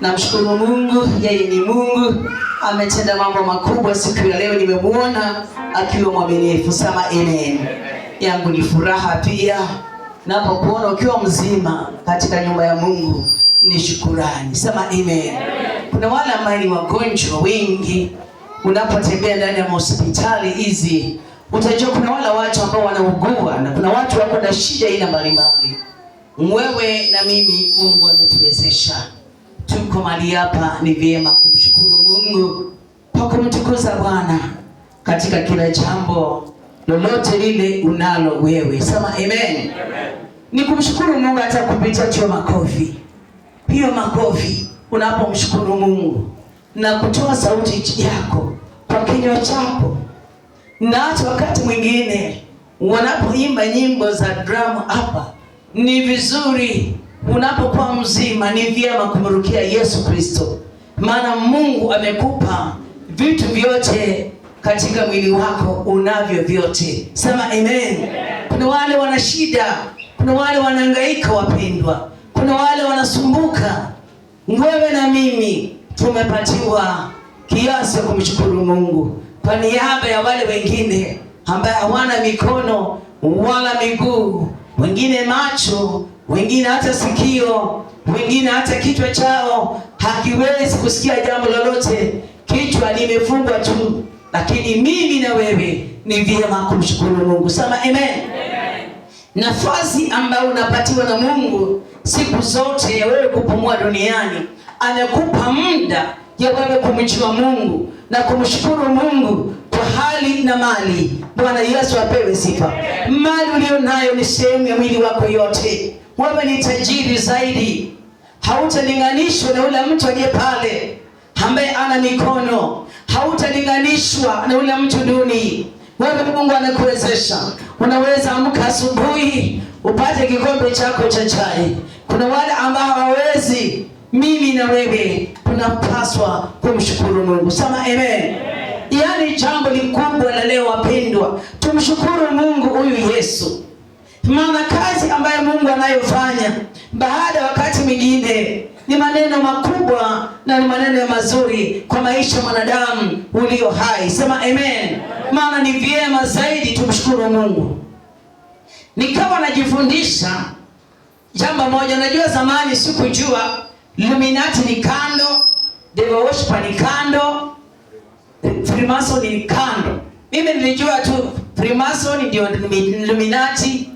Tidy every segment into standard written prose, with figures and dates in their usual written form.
Namshukuru Mungu, yeye ni Mungu, ametenda mambo makubwa siku ya leo. Nimemuona akiwa mwaminifu. Sema amen. Yangu ni furaha pia napokuona ukiwa mzima katika nyumba ya Mungu, ni shukurani. Sema amen. Kuna wale ambao ni wagonjwa wengi, unapotembea ndani ya hospitali hizi utajua kuna wale watu ambao wanaugua na kuna watu wako na shida aina mbalimbali. Wewe na mimi Mungu ametuwezesha, tuko mahali hapa, ni vyema kumshukuru Mungu kwa kumtukuza Bwana katika kila jambo lolote lile unalo wewe. Sema amen. Amen. Ni kumshukuru Mungu hata kupitia tu makofi. Hiyo makofi unapomshukuru Mungu na kutoa sauti yako kwa kinywa chako, na hata wakati mwingine wanapoimba nyimbo za drama hapa, ni vizuri unapokuwa mzima, ni vyema kumrukia Yesu Kristo, maana Mungu amekupa vitu vyote katika mwili wako, unavyo vyote. Sema amen. Amen. Kuna wale wana shida, kuna wale wanahangaika, wapendwa, kuna wale wanasumbuka. Wewe na mimi tumepatiwa kiasi ya kumshukuru Mungu kwa niaba ya wale wengine ambaye hawana mikono wala miguu, wengine macho, wengine hata sikio, wengine hata kichwa chao hakiwezi kusikia jambo lolote, kichwa limefungwa tu. Lakini mimi na wewe ni vyema kumshukuru Mungu. Sema amen. Amen. Nafasi ambayo unapatiwa na Mungu siku zote ya wewe kupumua duniani, amekupa muda ya wewe kumjua Mungu na kumshukuru Mungu kwa hali na mali. Bwana Yesu apewe sifa. Mali uliyo nayo ni sehemu ya mwili wako yote. Wewe ni tajiri zaidi, hautalinganishwa na ule mtu aliye pale ambaye ana mikono, hautalinganishwa na ule mtu duni. Wewe Mungu anakuwezesha, unaweza amka asubuhi upate kikombe chako cha chai. Kuna wale ambao hawawezi. Mimi na wewe tunapaswa kumshukuru Mungu. Sema amen. Yaani jambo likubwa la leo wapendwa, tumshukuru Mungu huyu Yesu, maana kazi ambayo Mungu anayofanya baada ya wakati mwingine ni maneno makubwa na ni maneno ya mazuri kwa maisha mwanadamu ulio hai. Sema amen. Maana ni vyema zaidi tumshukuru Mungu. Nikawa najifundisha jambo moja. Unajua zamani sikujua Illuminati ni kando, devil worshiper ni kando, Freemason ni kando. Mimi nilijua tu Freemason ndio Illuminati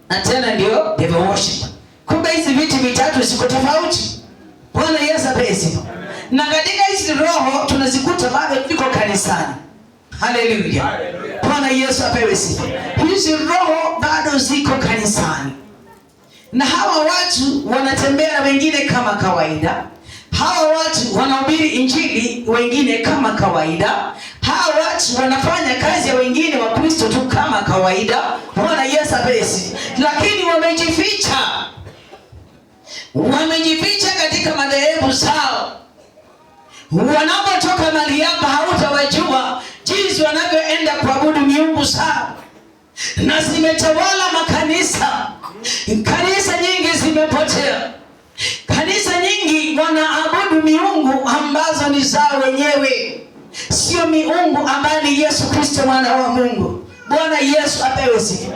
na tena ndio devil worshiper. Kumbe hizi vitu vitatu ziko tofauti. Bwana Yesu apewe sifa. Na katika hizi roho tunazikuta bado ziko kanisani. Haleluya. Bwana Yesu apewe sifa. Hizi roho bado ziko kanisani. Na hawa watu wanatembea na wengine kama kawaida. Hawa watu wanahubiri injili wengine kama kawaida. Hawa watu wanafanya kazi ya wengine wa Kristo tu kama kawaida. Bwana Yesu apewe sifa. Lakini wamejificha. Wamejificha katika madhehebu zao. Wanapotoka mahali hapa hautawajua jinsi wanavyoenda kuabudu miungu zao. Na zimetawala makanisa. Kanisa nyingi zimepotea. Kanisa nyingi wanaabudu miungu ambazo ni zao wenyewe, sio miungu ambayo ni Yesu Kristo mwana wa Mungu. Bwana Yesu apewe sifa.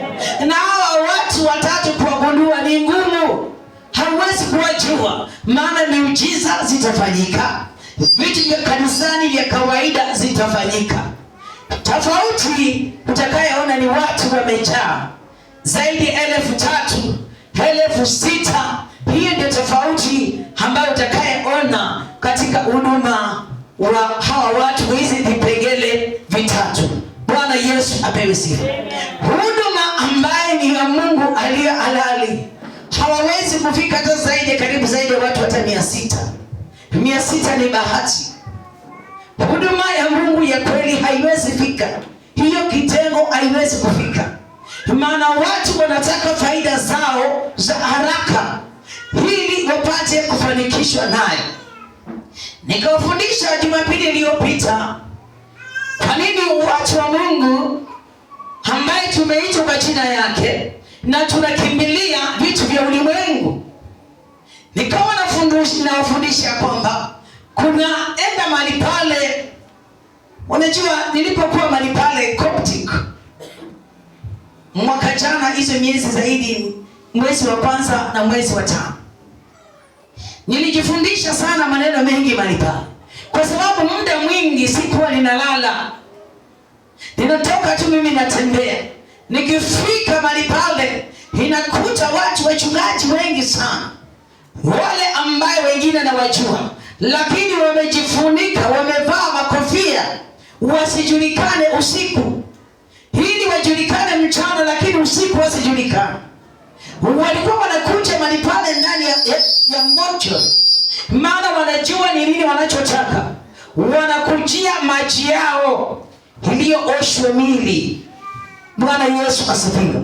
Na hawa watu watatu kuwagundua ni ngumu, hauwezi kuwajua, maana miujiza zitafanyika, vitu vya kanisani vya kawaida zitafanyika. Tofauti utakayeona ni watu wamejaa zaidi ya 3,000, 6,000. Hiyo ndio tofauti ambayo utakayeona katika huduma wa hawa watu, hizi vipengele vitatu. Bwana Yesu apewe sifa. Huduma ambaye ni ya Mungu aliye halali hawawezi kufika hata zaidi, karibu zaidi ya watu hata 600. 600 ni bahati. Huduma ya Mungu ya kweli haiwezi fika hiyo kitengo, haiwezi kufika, maana watu wanataka faida zao za haraka ili wapate kufanikishwa nayo. Nikawafundisha Jumapili iliyopita kwa nini watu wa Mungu ambaye tumeitwa kwa jina yake na tunakimbilia vitu vya ulimwengu. Nikawa nawafundisha kwamba kunaenda mahali pale. Unajua, nilipokuwa mahali pale Coptic mwaka jana, hizo miezi zaidi, mwezi wa kwanza na mwezi wa tano, nilijifundisha sana maneno mengi mahali pale, kwa sababu muda mwingi sikuwa ninalala, ninatoka tu mimi natembea. Nikifika mahali pale, ninakuta watu wachungaji wengi sana, wale ambaye wengine nawajua, lakini wamejifunika, wamevaa makofia wasijulikane usiku, ili wajulikane mchana, lakini usiku wasijulikane. Walikuwa wanakuja mahali pale ndani ya mocho, maana wanajua ni nini wanachotaka. Wanakujia maji yao iliyooshwa mili. Bwana Yesu asifiwe.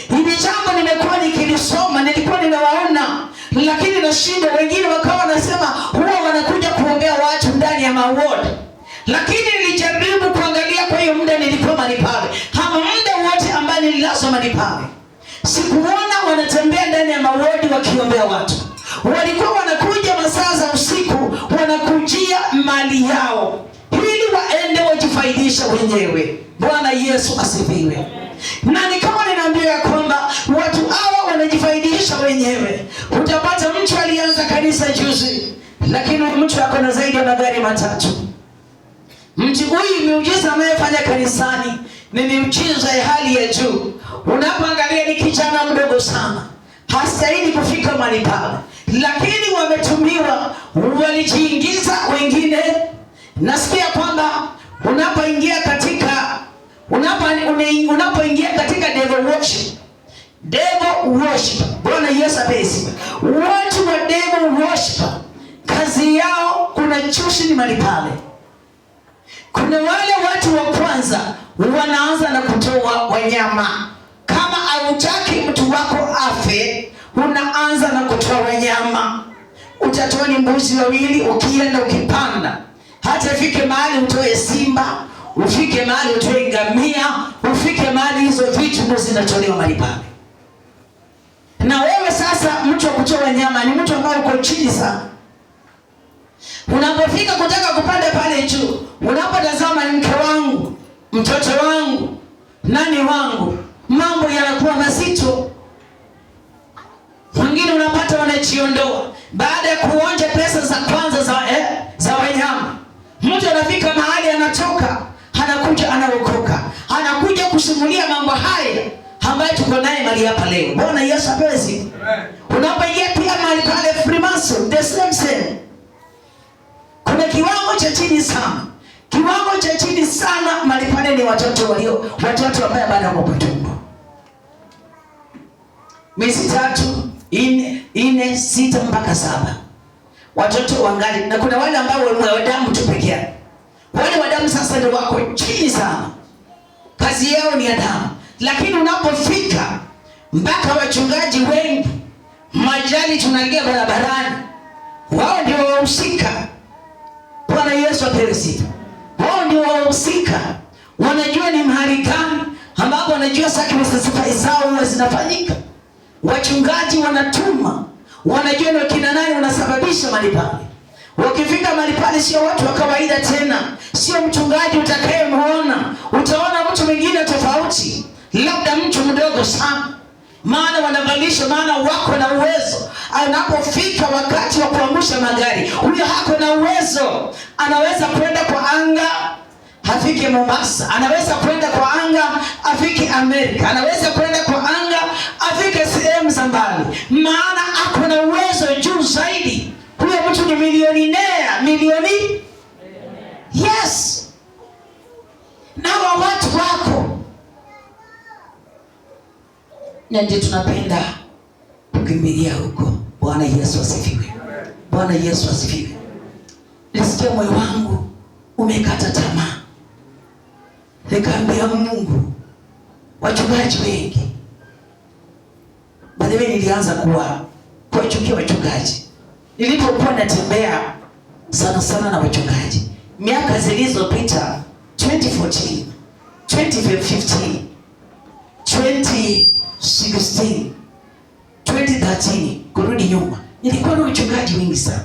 Hili jambo nimekuwa nikilisoma, nilikuwa ninawaona, lakini nashinda. Wengine wakawa wanasema huwa wanakuja kuombea watu ndani ya maward, lakini nilijaribu kuangalia. Kwa hiyo muda nilikuwa mahali pale, ama muda wote ambaye nililazwa mahali pale, sikuona wanatembea ndani ya mawodi wakiombea watu. Walikuwa wanakuja masaa za usiku, wanakujia mali yao ili waende wajifaidisha wenyewe. Bwana Yesu asifiwe. Na nikawa ninaambia ya kwamba watu hawa wanajifaidisha wenyewe. Utapata mtu alianza kanisa juzi, lakini mtu ako na zaidi ya magari 3. Mtu huyu miujiza anayefanya kanisani ni miujiza ya hali ya juu. Unapoangalia ni kijana mdogo sana, hastahili kufika mahali pale, lakini wametumiwa, walijiingiza wengine. Nasikia kwamba unapoingia katika unapoingia katika devil worship, devil worship, Bwana Yesu apewe sifa. Watu wa devil worship kazi yao, kuna chushi ni mahali pale. Kuna wale watu wa kwanza wanaanza na kutoa wanyama. Kama hautaki mtu wako afe, unaanza na kutoa wanyama. Utatoa ni mbuzi wawili, ukienda ukipanda, hata ifike mahali utoe simba, ufike mahali utoe ngamia, ufike mahali hizo vitu ndio zinatolewa mahali pale. Na wewe sasa, mtu wa kutoa wanyama ni mtu ambaye uko chini sana. Unapofika kutaka kupanda pale juu, unapotazama ni mke wangu, mtoto wangu, nani wangu, mambo yanakuwa mazito. Wengine unapata wanajiondoa baada ya kuonja pesa za kwanza za wanyama. Mtu anafika mahali anatoka, anakuja anaokoka, anakuja kusimulia mambo haya ambayo tuko naye mahali hapa leo. Bwana Yesu apewe sifa. Unapoingia pia mahali pale Freemason, the same same. Kuna kiwango cha chini sana. Kiwango cha chini sana mahali pale ni watoto ambao bado wako tumbo. Miezi 3, 4, 6 mpaka 7. Watoto wangali, na kuna wale ambao wa damu tu peke yao. Wale wa damu sasa ndio wako chini sana. Kazi yao ni ya damu. Lakini unapofika mpaka wachungaji wengi majali tunaingia barabarani, wao ndio wahusika. Bwana Yesu apewe sifa. Wao ndio wahusika. Wanajua ni mahali gani ambapo wanajua sacrifice zao huwa zinafanyika. Wachungaji wanatuma, wanajua ni kina nani wanasababisha mahali pale. Wakifika mahali pale sio watu wa kawaida tena, sio mchungaji utakayemuona, utaona mtu mwingine tofauti, labda mtu mdogo sana. Maana wanavalisha, maana wako na uwezo. Anapofika wakati wa kuangusha magari, huyo hako na uwezo. Anaweza kwenda kwa anga afike Mombasa, anaweza kwenda kwa anga afike Amerika, anaweza kwenda kwa anga afike sehemu za mbali, maana ako na uwezo juu zaidi. Huyo mtu ni milionea, milioni. Yes. Na wa watu wako. Na ndio tunapenda kukimbilia huko. Bwana Yesu asifiwe. Bwana Yesu asifiwe. Nisikia moyo wangu umekata tamaa. Nikaambia Mungu, wachungaji wengi. By the way, nilianza kuwachukia wachungaji. Nilipokuwa natembea sana sana na wachungaji miaka zilizopita, 2014, 2015, 2016, 2013, kurudi nyuma, Nilikuwa na wachungaji wengi sana,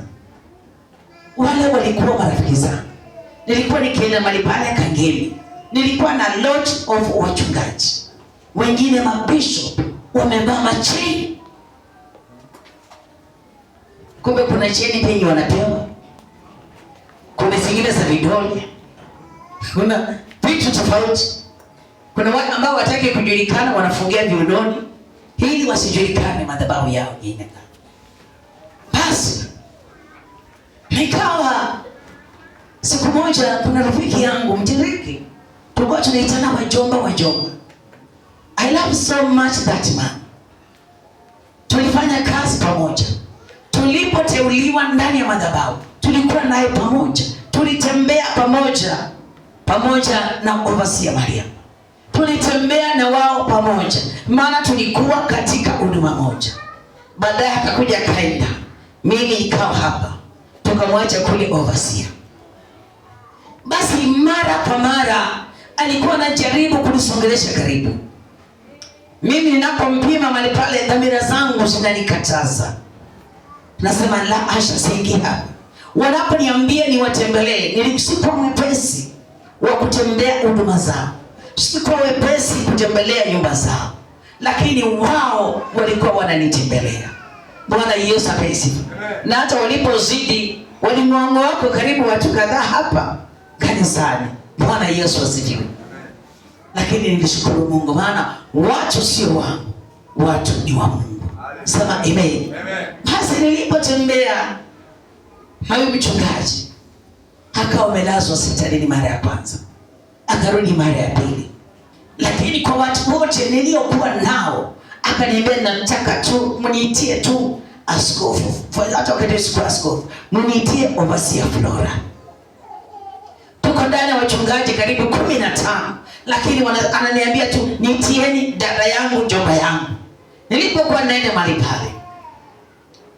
wale walikuwa marafiki zangu. Nilikuwa nikienda mahali pale Kangemi, nilikuwa na lot of wachungaji, wengine mabishop wamevaa macheni. Kumbe kuna cheni penye wanapewa, kuna zingine za vidole, kuna vitu tofauti. Kuna wale ambao wataki kujulikana, wanafungia viunoni ili wasijulikane madhabahu yao yenyewe. Basi nikawa siku moja, kuna rafiki yangu Mtiriki, tulikuwa tunaitana wajomba wajomba. I love so much that man. Tulifanya kazi pamoja, tulipoteuliwa ndani ya madhabahu tulikuwa naye pamoja, tulitembea pamoja, pamoja na Overseer Maria, tulitembea na wao pamoja, maana tulikuwa katika huduma moja. Baadaye akakuja akaenda, mimi ikawa hapa, tukamwacha kule Overseer. Basi mara kwa mara alikuwa anajaribu kunisongelesha karibu. Mimi ninapompima mahali pale, dhamira zangu zinanikataza, nasema la asha, siingi hapa. Wanaponiambia niwatembelee, nilisikuwa mwepesi wa kutembea huduma zao, sikuwa wepesi kutembelea nyumba zao, lakini wao walikuwa wananitembelea. Bwana Yesu apewe sifa. Na hata walipozidi walimwango wako karibu watu kadhaa hapa kanisani. Bwana Yesu asifiwe. Lakini nilishukuru Mungu, maana watu sio wangu, watu ni wa Mungu. Sema amen. Basi nilipotembea na huyu mchungaji akawa amelazwa hospitalini mara ya kwanza, akarudi mara ya pili, lakini kwa watu wote niliokuwa nao akaniambia, nataka tu mniitie tu askofu, hata wakati sikuwa askofu, mniitie Overseer Flora. Tuko ndani ya wachungaji karibu 15, lakini ananiambia tu niitieni dada yangu, jomba yangu. Nilipokuwa naenda mahali pale,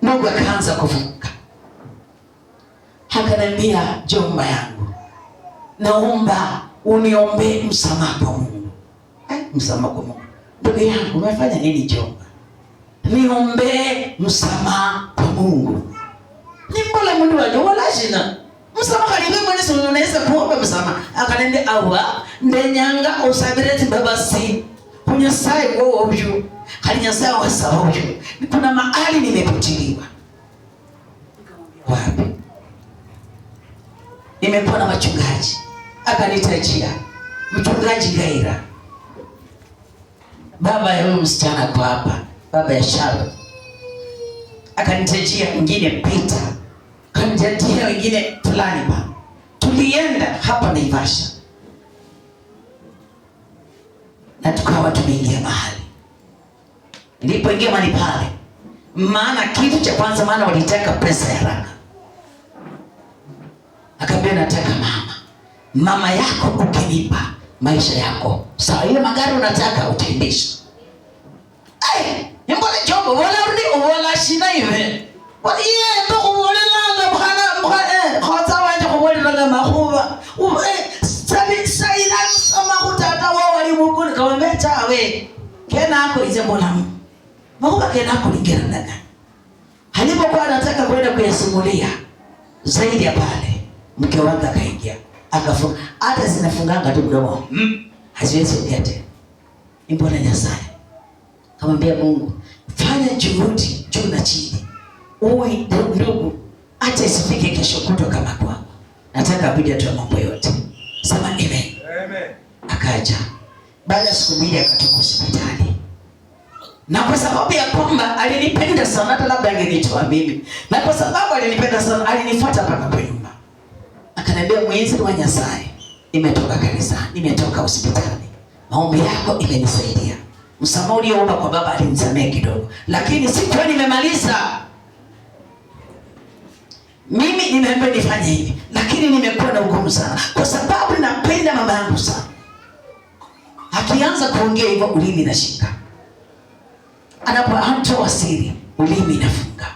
Mungu akaanza kuvuka, akaniambia, jomba yangu, naomba uniombee msamaha kwa Mungu. Msamaha kwa Mungu. Ndugu yangu, umefanya nini jomba? Niombee msamaha kwa Mungu. Nimbola mundu waje wala jina. Msamaha ni wewe mwenyewe unaweza kuomba msamaha. Akaniambia awa ndenyanga usabireti babasi. Kunyasaye wowo uyu. Hali nyasaye wasaba uyu. Kuna mahali nimepotiliwa. Wapi? Nimekuwa na wachungaji. Akanitajia mchungaji Gaira, baba ya huyu msichana kwa hapa, baba ya Shalo. Akanitajia mwingine Peter, akanitajia wengine fulani pa. Tulienda hapa Naivasha na tukawa tumeingia mahali. Nilipoingia mahali pale, maana kitu cha kwanza, maana walitaka pesa ya haraka. Akaambia nataka mama, mama yako ukinipa maisha yako sawa, ile magari unataka utaendesha. Eh, mbona jombo wala rudi wala shina hivi. Wala yeye ndo kubolelanga mkhana mkhana khotsa wanje kubolelanga makhuba. Sabi saila msama kutata wa wali mukuni kawambia chawe. Kena ako ize mbona. Makhuba kena ako lingera ndana. Alipokuwa anataka kwenda kuyasimulia zaidi ya pale, mke wake akaingia akafunga, hata zinafunganga tu mdomo, haziwezi kuongea tena. Ni mbona Nyasaye akamwambia Mungu, fanya juhudi juu na chini, uwe ndugu, hata isifike kesho kutwa kama kwangu, nataka kuja tu mambo yote. Sema amen. Amen. Akaja baada ya siku mbili akatoka hospitali, na kwa sababu ya kwamba alinipenda sana, hata labda angenitoa mimi, na kwa sababu alinipenda sana alinifuata mpaka kwa nyumba, akaniambia mwenzi wa Nyasaye, nimetoka kanisa, nimetoka hospitali, maombi yako imenisaidia. Msamaha ulioomba kwa baba alinisamea kidogo, lakini sikuwa nimemaliza. Mimi nimeambiwa nifanye hivi, lakini nimekuwa na ugumu sana kwa sababu napenda mama yangu sana. Akianza kuongea hivyo ulimi nashika, anapotoa siri ulimi nafunga.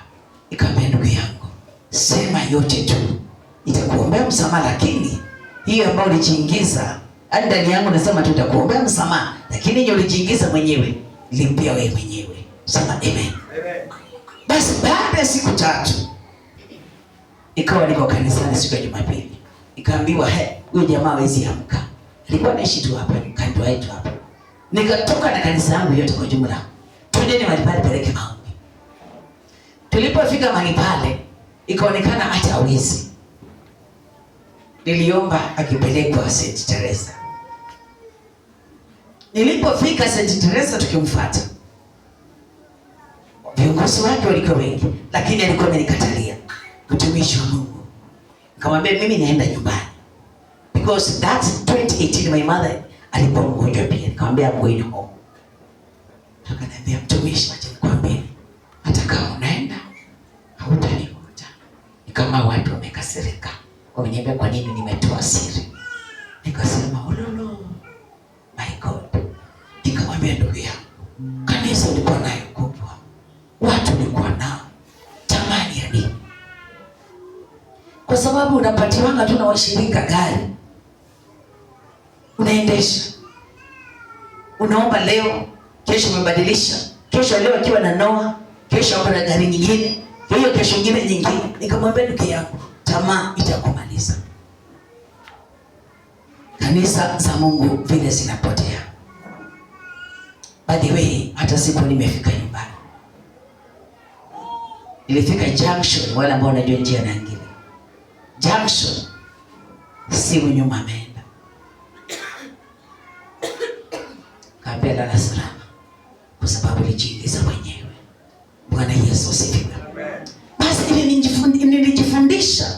Nikamwambia ndugu yangu, sema yote tu, nitakuombea msamaha, lakini hiyo ambayo ulijiingiza ndani yangu, nasema tu nitakuombea msamaha, lakini hiyo ulijiingiza mwenyewe, lipia wewe mwenyewe. Sema amen. Amen. Basi baada ya siku 3 ikawa niko kanisani siku ya Jumapili, nikaambiwa he, huyo jamaa hawezi amka. Alikuwa anaishi tu hapa kando yetu hapa. Nikatoka na kanisa yangu yote kwa jumla, twendeni mahali pale peleke maombi. Tulipofika mahali pale ikaonekana hata hawezi. Niliomba akipelekwa St. Teresa. Nilipofika St. Teresa tukimfuata, viongozi wake walikuwa wengi, lakini alikuwa amenikatalia. Mtumishi wa Mungu, nikamwambia mimi naenda nyumbani, because that 2018 my mother alikuwa mgonjwa pia. Nikamwambia I'm going home. Akaniambia mtumishi, acha nikwambie, hata kama unaenda hautanikuta. Ni kama watu wamekasirika, wameniambia kwa nini nimetoa siri. Nikasema ololo, my God. Nikamwambia ndugu yangu, kanisa ulikuwa nayo kubwa, watu ulikuwa nao, tamani ya nini? Kwa sababu unapatiwanga tu na washirika gari, unaendesha, unaomba leo, kesho umebadilisha, kesho leo akiwa na Noah, kesho hapo na gari nyingine, hiyo kesho nyingine nyingine. Nikamwambia ndugu yangu, tamaa itakumaliza. Kanisa za Mungu vile zinapotea. By the way, hata siku nimefika nyumbani, nilifika junction, wale ambao wanajua njia na ngine junction, simu nyuma ameenda, kaambia lala salama, kwa sababu nilijiingiza mwenyewe. Bwana Yesu asifiwe. Basi nilijifundisha